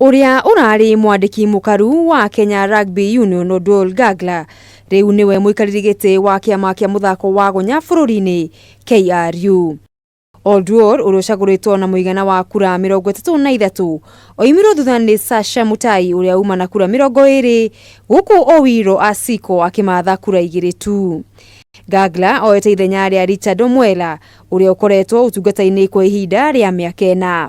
Ũrĩa ũrarĩ mwandĩki mũkaru wa Kenya Rugby Union Oduol Gagla rĩu nĩwe mũikarĩri gĩtĩ wa kĩama kĩa mũthako wa gonya bũrũri-inĩ KRU. Oduor ũrĩa ũcagũrĩtwo na mũigana wa kura 33 oimirwo thutha nĩ Sasha Mutai ũrĩa uma na kura 20 gũkũ Owiro Asiko akĩmatha kura igĩrĩ tu. Gagla oete ithenya rĩa Richard Omwela ũrĩa ũkoretwo ũtungata-inĩ kwa ihinda rĩa mĩaka ĩna.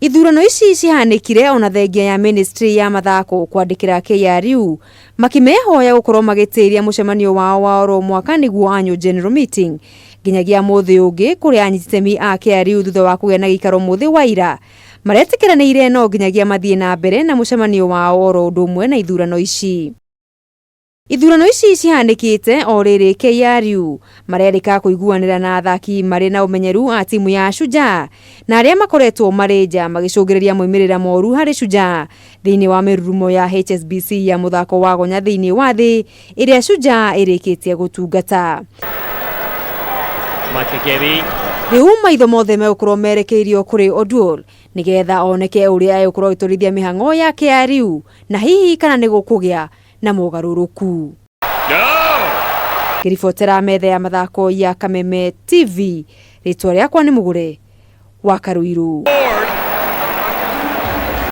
Ithurano ici cihanĩkire ona thengia ya ministry ya mathako kwandĩkĩra KRU makĩmehoya gũkorwo magĩtĩria mũcemanio wao wa oro mwaka nĩguo annual general meeting nginyagia mũthĩ ũngĩ kũrĩa anyiti itemi a KRU thutha wa kũgĩa na gĩikaro mũthĩ wa ira maretĩkĩranĩire no nginyagia mathiĩ na mbere na mũcemanio wao oro ũndũ ũmwe na ithurano ici. Ithurano ici cihanĩkĩte o rĩrĩ KRU marerĩka kũiguanĩra na athaki marĩ na ũmenyeru a timu ya Shujaa na arĩa makoretwo marĩ nja magĩcũngĩrĩria moimĩrĩra moru harĩ Shujaa thĩinĩ wa mĩrurumo ya HSBC ya mũthako wa gonya thĩinĩ wa thĩ ĩrĩa Shujaa ĩrĩkĩtie gũtungata. Rĩu maitho mothe megũkorwo merekeirio kũrĩ Oduor nĩgetha oneke ũrĩa egũkorwo agĩtwarithia mĩhang'o ya KRU na hihi kana nĩ gũkũgĩa na mogarũrũku. Ngĩribotera metha ya mathako ya Kameme TV, rĩtwa rĩakwa nĩ Mũgũre wa Karũirũ.